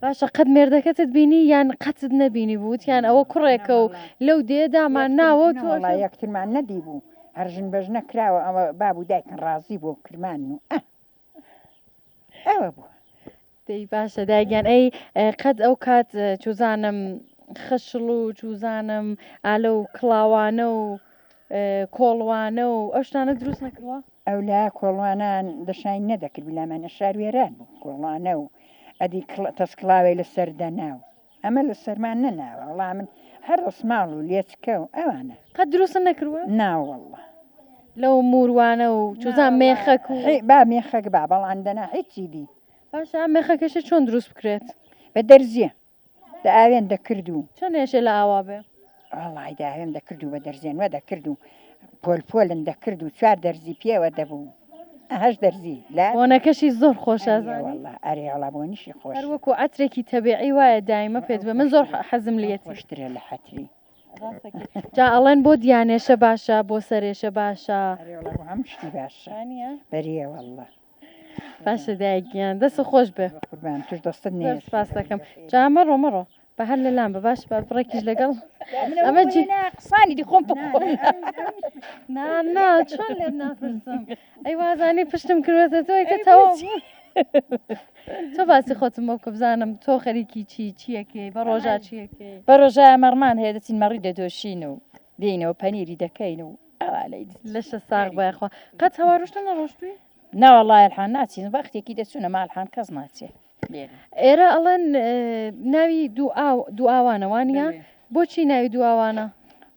باشە قەت مێردەکەتت بینی یان قەتت نەبینی بوو وتیان ئەوە کوڕێکە و لەو دێدامان ناوە تۆ وەڵا یەکترمان نەدی بوو هەر ژن بە ژنە کراوە ئەوە باب و دایکن ڕازی بۆ کرمان و ئە ئەوە بوو. دەی باشە دایگیان ئەی قەت ئەو کات چوزانم خشڵ و چوزانم ئالە و کڵاوانە و کۆڵوانە و ئەو شتانە دروست نەکردووە؟ ئەو لا کۆڵوانان دەشاین نەدەکرد بلامانە شار وێران بوو کۆڵوانە و ئەدی تەسکڵاوێ لەسەر دەنا و ئەمە لەسەرمان نەناوە وەڵا من هەر ڕسماڵ و لێچکە و ئەوانە. قەت دروستت نەکردوە؟ نا وەڵا. لەو موروانە و چوزان مێخەک و. با مێخەک با بەڵام دەنا هیچی دی. باشە ئەم مێخەکەشە چۆن دروست بکرێت؟ بە دەرزیە دە ئاوێن دەکرد و. چۆن ئێشێ لە ئاوا بێ؟ وەڵای دە ئاوێم دەکرد و بە دەرزێن وە دەکرد و پۆل پۆلن دەکرد و چوار دەرزی پێوە دەبوو. هەشت دەرزی لە. بۆنەکەشی زۆر خۆشە ئەزانی. ئەرێ وەڵا ئەرێ وەڵا بۆنیشی خۆشە. هەر وەکو عەترێکی تەبیعی وایە دایمە پێت بێ من زۆر حەزم لێتی. خۆشترە لە عەتری. ڕاستەکەی جا ئەڵێن بۆ دیانێشە باشە بۆ سەرێشە باشە. ئەرێ وەڵا بۆ هەموو شتی باشە. وانیە؟ بەرێ وەڵا. باشە دایک گیان دەست خۆش بێ. قوربان توش دەستت زۆر نەیەشێ. سپاس دەکەم جا مەڕۆ مەڕۆ. بە هەر لە لام بە باش بە بڕێکیش لەگەڵ ئەمە جی قسانی دی خۆم بخۆم. نا نا چۆن لێت ناپرسم ئەی وازانی پشتم کردوەتە تۆ ئیتر تەواو بوو. تۆ باسی خۆتم بۆ بکە بزانم تۆ خەریکی چی چیەکەی بە ڕۆژا چیەکەی. بە ڕۆژا مەڕمان هەیە دەچین مەڕی دەدۆشین و دێینەوە پەنیری دەکەین و ئەوا لەی لەشە ساغ بایخوا قەت هەواروشتە نەڕۆشتووی؟ ناوەڵای الحان ناچین وەختێکی دەچوونە ماڵحان کەس ناچێ. ئێرە ئەڵێن ناوی دوو ئاوانە وانە بۆچی ناوی دوو ئاوانە؟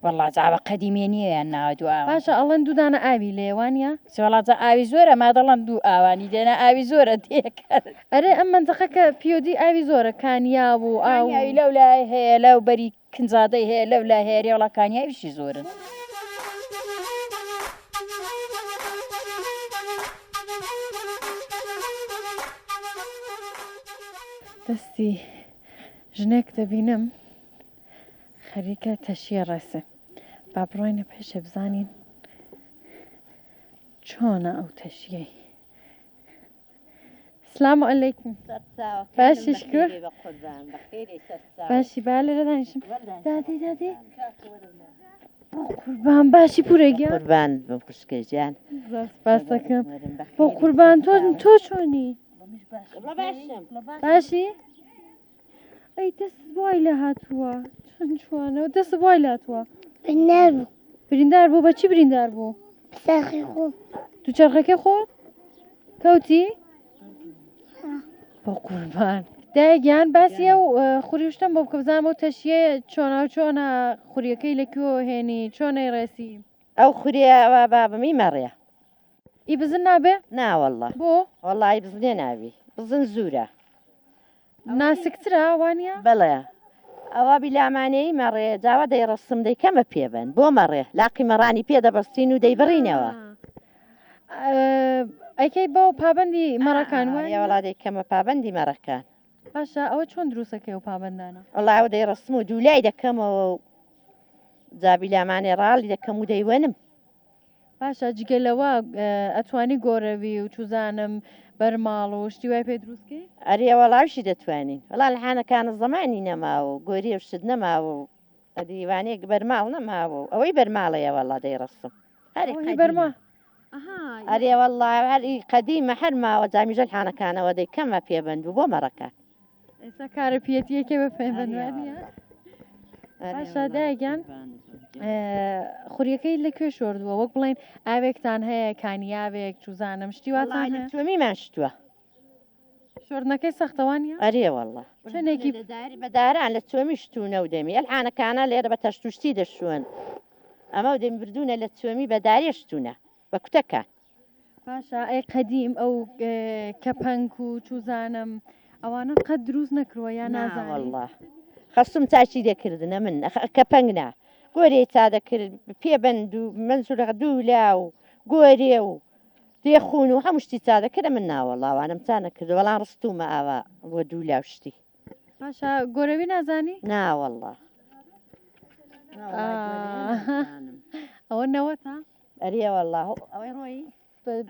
وەڵا جا بە قەدیمێ نییە یان ناوە دوو ئاوان. باشە ئەڵێن دوو دانە ئاوی لێیە وانیە؟ وەڵا جا ئاوی زۆرە ما دەڵێن دوو ئاوانی دێنا ئاوی زۆرە دێکە. ئەرێ ئەم مەنتەقە کە پیۆدی ئاوی زۆرە کانیاو و ئاو. کانیاوی لەو لای هەیە لەو بەری کنزادەی هەیە لەو لای هەیە ئەرێ وەڵا کانیاویشی زۆرن. دەستی ژنێک دەبینم خەریکە تەشیە ڕێسێ با بڕۆینە پێشێ بزانین چۆنە ئەو تەشیەی. سلام علیکم باشی شکر باشی با لێرە دانیشم دادی دادی بۆ قوربان باشی پورە گیان قوربان بم خوشکە گیان زۆر سپاس دەکەم بۆ قوربان تۆ تۆ چۆنی باشی ئەی دەست وای لە هاتووە چەند جوانە دەست وای لاتووە بریندار بوو بریندار بوو بەچی بریندار بوو ساخی خۆ دووچەرخەکەی خۆت کەوتی بۆ قوربان دایە گیان باسی ئەو خوری شتم بۆ بکە بزانم ئەو تەشیە چۆنا و چۆنە خوریەکەی لە کوێوە هێنی چۆنەی ڕێسی ئەو خوریە وا بابم ئی مەڕێ. ئی بزن نابێ؟ نا وەڵا. بۆ؟ وەڵا ئی بزنێ نابی بزن زورە. ناسکترە وانیە؟ بەڵێ ئەوە بیلامانەی مەڕێ جاوە دەیڕسم دەیکەمە پێبەند بۆ مەڕێ لاقی مەڕانی پێ دەبەستین و دەیبڕینەوە. ئەیکەی بۆ پابەندی مەڕەکان وانیە؟ وەڵا دەیکەمە پابەندی مەڕەکان. باشە ئەوە چۆن دروستەکەی ئەو پابەندانە؟ وەڵا ئەوە دەیڕسم و دوولای دەکەمەوە و جا بیلامانێ ڕاڵی دەکەم و دەیوەنم. باشە جگە لەوە ئەتوانی گۆرەوی و چوزانم بەرماڵ و شتی وای پێ دروست کەی؟ ئەرێ وەڵاویشی دەتوانین. وەڵا لە حانەکانە زەمانی نەماوە و گۆریە و شت نەماوە و ئەدی وانەیەک بەرماڵ نەماوە و ئەوەی بەرماڵەیە وەڵا دەیڕسم. هەری ئەوەی بەرما قەدیمە. ئەرێ وەڵا هەری قەدیمە هەر ماوە جامیژە لحانەکانەوە دەیکەمە پێبەند و بۆ مەڕەکان. ئێستا کارە پیەتیەکێ بە پێبەند وانیە؟ باشە دایە گیان خوریەکەی لە کوێ شۆردووە وەک بڵێن ئاوێکتان هەیە کانیاوێک چوزانم شتی واتان هەیە؟ چۆمیمان شتووە. شۆردنەکەی سەختە وانیە؟ ئەرێ واللە. چەندێکی بە داران لە چۆمی شتوونە و دەمی ئەلحانەکانە لێرە بە تەشتوشتی دەشوون ئەمە و دەمی بردوونە لە چۆمی بە دارێ شتوونە بە کوتەکان. باشە ئەی قەدیم ئەو کەپەنک و چوزانم ئەوانە قەت دروست نەکرووە یا نازانی؟ ناوەڵڵا خەسوم چاکی دەکردنە من کەپەنگ نا گۆرێ چا دەکرد پێبەند و مەنسوورە دوو لا و گۆرێ و دێخون و هەموو شتی چا دەکرد من ناوەڵڵا ئەوانەم چا نەکردووە بەڵام ڕستوومە ئاوا بۆ دوو لا و شتی. باشە گۆرەوی نازانی؟ ناوەڵڵا. ئەوە نەوەتە؟ ئەرێ وەڵا ئەوەی ڕۆیی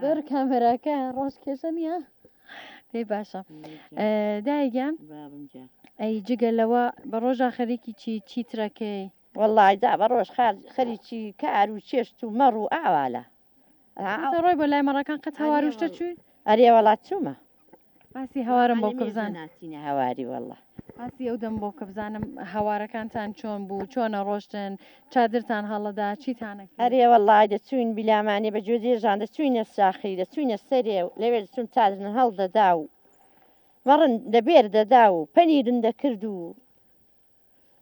بەر کامێراکە ڕۆژ کێشە نییە پێی باشە دایە گیان ئەی جگە لەوە بە ڕۆژا خەریکی چی چی ترەکەی وەڵی جا بە ڕۆژ خەریکی کار و چێشت و مەڕ و ئاوالە ڕۆی بۆ لای مەڕەکان قەت هەواروشتە چووی ئەرێ وەڵا چوومە باسی هەوارم بۆ بکە بزانم. ناچینە هەواری وەڵا. باسی ئەو دەم بۆ بکە بزانم هەوارەکانتان چۆن بوو چۆنە ڕۆشتن چادرتان هەڵەدا چیتان ئەکرد؟ ئەرێ وەڵای دەچووین بیلامانێ بە گوێدرێژان دەچووینە شاخی دەچووینە سەرێ و لەوێ دەچوون چادرن هەڵدەدا و مەڕن لە بێر دەدا و پەنیرن دەکرد و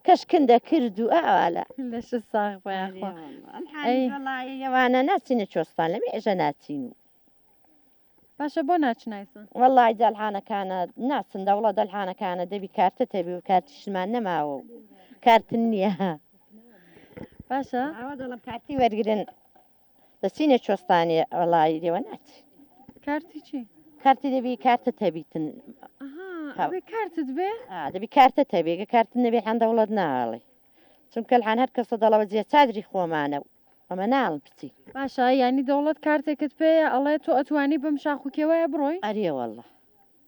کەشکن دەکرد و ئاوا لە. لەشت ساغ بێ یاخوا. ئەی وەڵای ئەوانە ناچینە چۆستان لە مێژە ناچین و. باشە بۆ ناچن ئایسا؟ وەڵای دەلحانەکانە ناچن دەوڵە دەلحانەکانە دەبی کارتت هەبی و کارتیشمان نەماوە و کارتن نییە. باشە ئەوە دەڵم کارتی وەرگن دەچینە چۆستانێ وەڵای لێوە ناچین. کارتی چی؟ کارتی دەبی کارتت هەبیتن. ئەبێ کارتت بێ؟ دەبی کارتت هەبێ گە کارتت نەبێ حان دەوڵەت ناڵێ چونکە الحان هەر کەسە دەڵەوە جێ چادری خۆمانە و ئەمە ناڵن بچی. باشە یانی دەوڵەت کارتێکت پێیە ئەڵێ تۆ ئەتوانی بەم شاخ و کێوەیە بڕۆی؟ ئەرێ وەڵا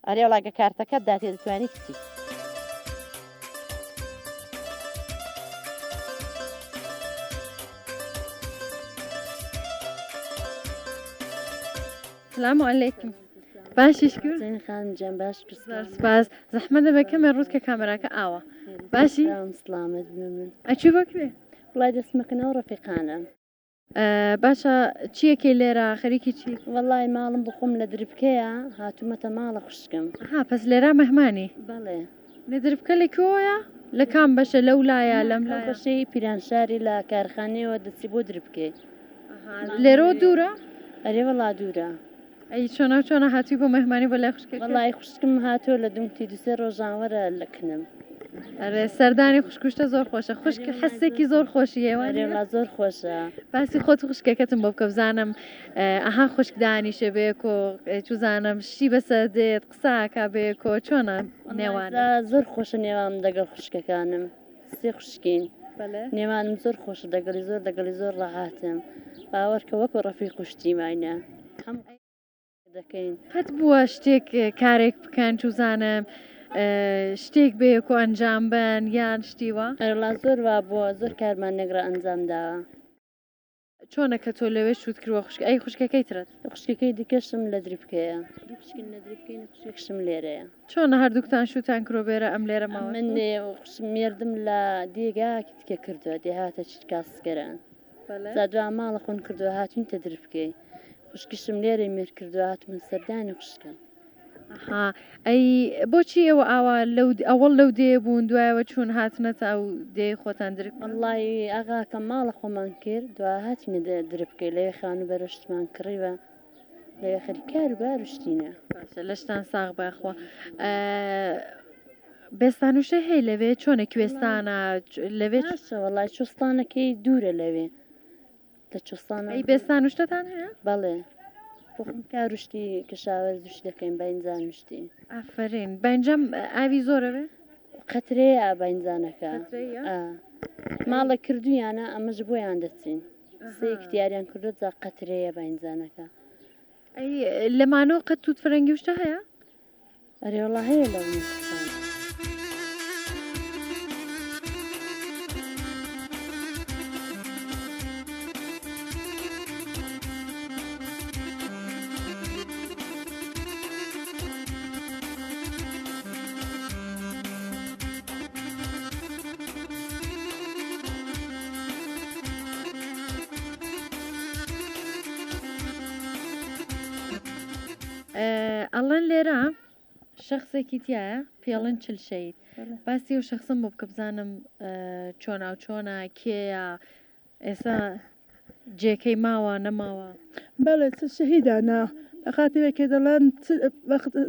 ئەرێ وەڵا گە کارتەکەت داتێ دەتوانی بچی. سلام علیکم باشی شکر زین خانم جان باش زۆر سپاس زەحمەت دەبێت کەمێ ڕووت کە کامێراکە ئاوە باشی سلامت بمن ئەچی بۆ کوێ وڵای دەستمەکەنەوە ڕەفیقانم باشە چیەکەی لێرە خەریکی چی وەڵای ماڵم بخۆم لە دربکەیە هاتوومەتە ماڵە خوشکم ها پس لێرە مەهمانی بەڵێ لە دربکە لە کوێیە لە کام بەشە لەو لایە لەم لایە بەشەی پیرانشاری لە کارخانەیەوە دەچی بۆ دربکەی لێرەوە دوورە ئەرێ وەڵا دوورە ئەی چۆنە چۆنە هاتووی بۆ مهمانی بۆ لای خوشکەکەت؟ وەڵای خوشکم هاتووە لە دومتی دوسێ ڕۆژان وەرە لە کنم. ئەرێ سەردانی خوشک و شتە زۆر خۆشە خوشک حەسێکی زۆر خۆشی هەیە ئەرێ وەڵا زۆر خۆشە. باسی خۆت و خوشکەکەتم بۆ بکە بزانم ئەها خوشک دانیشێ بەیەکۆ چوزانم شتی بەسەر دێت قسە ئەکا بەیەکۆ چۆنە نێوانت؟ زۆر خۆشە نێوانم دەگەڵ خوشکەکانم سێ خوشکین نێوانم زۆر خۆشە دەگەڵی زۆر دەگەڵی زۆر ڕەحاتم باوەڕکە وەکو ڕەفیق و شتی ماینە هەم دەکەین. قەت بووە شتێک کارێک بکەن چوزانم شتێک بەیەکۆ ئەنجام بەن یان شتی وا؟ ئەرێ زۆر وا بووە زۆر کارمان نەگرە ئەنجام داوە. چۆنە کە تۆ لەوێ شوت کردوە خوشک ئەی خوشکەکەی ترت؟ خوشکەکەی دیکەشم لە دربکەیە دوو خوشکم لە دربکەین خوشکێکشم لێرەیە. چۆنە هەردووکتان شوتان کرۆ بێرە ئەم لێرە ماوەتەوە؟ من مێردم لە دێگاکی تکە کردوە دێهاتە چیتکاسکەران جا دوا ماڵە خۆن کردوە هاتوینتە دربکەی خوشکیشم لێرەی مێرد کردوە هاتمن سەردانی خوشکم. ئەها ئەی بۆچی ئێوە ئاوا لەو ئەوەڵ لەو دێیە بوون دوایەوە چوون هاتنەتە ئەو دێی خۆتان درک بکەن؟ وەڵڵاهی ئاغاکەم ماڵە خۆمان کرد دوا هاتینە دربکەی لەوێ خانووبەرە شتمان کڕیوە لەوێ خەریک کار و بار و شتینە. باشە لەشتان ساغ بێ خوا. بێستانوشە هەیە لەوێ چۆنە کوێستانە لەوێ باشە وەڵای چۆستانەکەی دوورە لەوێ لە چۆستانە ئەی بێستانوشتەتان هەیە؟ بەڵێ بۆخۆم کار و شتی کەشاوەرز و شت دەکەین باینجان و شتی. ئافەرین باینجان ئاوی زۆرە بێ؟ قەترەیە باینجانەکە. قەترەیە؟ ئا ماڵە کردوویانە ئەمەش بۆیان دەچین سێ کتیاریان کردووە جا قەترەیە باینجانەکە. ئەی لە مانۆ قەت تووت فرەنگی و شتە هەیە؟ ئەرێ وەڵا هەیە لە کوردستان. ئەڵێن لێرە شەخسێکی تایە پێڵن چل شەید باسی و شخصم بۆ بکە بزانم چۆنا و چۆنا کێیە ئێستا جێکەی ماوە نەماوە بەڵێ چ شەهیدانە لە خاترێکێ دەڵێن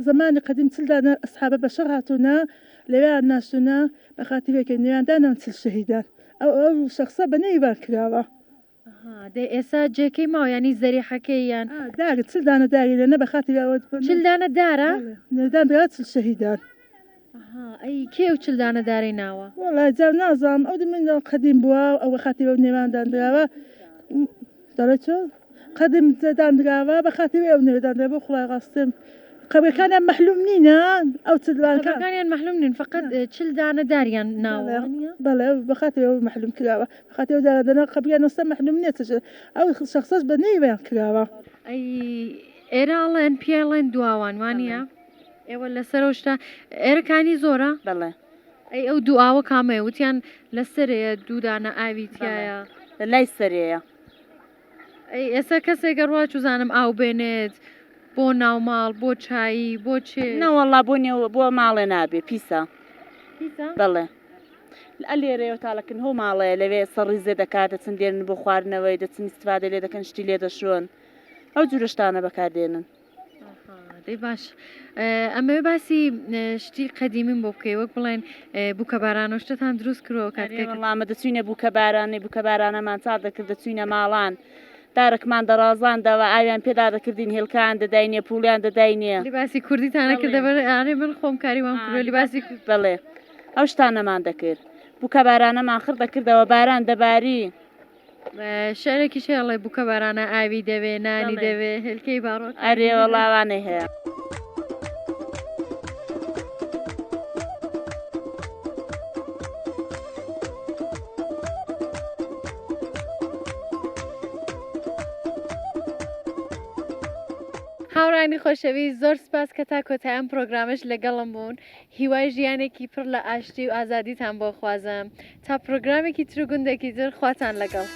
زمانی قەدیم چل دانە ئەسحابە بە شەڕ هاتوونە لەوێیان ناشتوونە بە خاترێکێ نێویان دانان چل شەهیدان ئەو ئەو شەخسە بە نێویان کراوە. ئەها دەی ئێستا جێکەی ماوە یانی زەریحەکەی یان. ئا دارە چل دانە داری لێنە بە خاتری ئەوە. چل دانە دارە؟ بەڵێ نێودان درا چل شەهیدان. ئەها ئەی کێ ئەو چل دانە دارەی ناوە؟ وەڵا جا نازانم ئەو دەمە قەدیم بووە ئەوە خاتری ئەو نێوان داندراوە دەڵێ چۆن قەدیم داندراوە بە خاتری ئەو نێوە داندراوە بۆ خوای ڕاستم قەبرەکانیان مەحلوم نینە ئەو چل دانە قەبرەکانیان مەحلوم نین فقط چل دانە داریان ناوە بەڵێ بە خاتری ئەو مەحلوم کراوە بە خاتری ئەو دانە دەنا قەبریان ئێستا مەحلوم نییە چ ئەو شەخسەش بە نێویان کراوە. ئەی ئێرە ئەڵێن پێڵێن دواوان وانە؟ ئێوە لەسەرەوە شتە ئێرە کانی زۆرە؟ بەڵێ. ئەی ئەو دوو ئاوە کامەیە وتیان لەسەرەیە دوو دانە ئاوی تیایە؟ لە لای سەرێیە. ئەی ئێستا کەسێک ئەڕوا چوزانم ئاو بێنێت بۆ ناوماڵ بۆ چایی بۆ چێ؟ نەوەڵا بۆ نێو بۆ ماڵێ نابێ پیسە. پیسە؟ بەڵێ. ئە لێرەیەوە تاڵەکن هۆ ماڵەیە لەوێ سەڕیزێ دەکات دەچن دێنن بۆ خواردنەوەی دەچن ئیستفادەی لێ دەکەن شتی لێ دەشۆن ئەو جورە شتانە بەکار دێنن. دەی باش ئەمەوێ باسی شتی قەدیمیم بۆ بکەی وەک بڵێن بووکە باران و شتتان دروست کردووە کاتێک وەڵا ئەمە دەچوینە بووکە بارانەی بووکە بارانەمان چاڵ دەکرد دەچوینە ماڵان دارەکمان دەڕازاندەوە ئاویان پێدا دەکردین هێلکان دەداینێ پوڵیان دەداینێ لیباسی کوردیتانە کردە بەر ئارێ من خۆم کاری وام کردووە لیباسی بەڵێ ئەو شتانەمان دەکرد بووکە بارانەمان خڕ دەکردەوە باران دەباری شعرێکیش هەیە ئەڵێ بووکە بارانە ئاوی دەوێ نانی دەوێ هێلکەی باڕۆ ئەرێ وەڵا وانەی هەیە. هاوڕانی خۆشەویست زۆر سپاس کە تا کۆتای ئەم پرۆگرامەش لەگەڵم بوون هیوای ژیانێکی پڕ لە ئاشتی و ئازادیتان بۆ خوازم تا پرۆگرامێکی تر و گوندێکی تر خواتان لەگەڵ.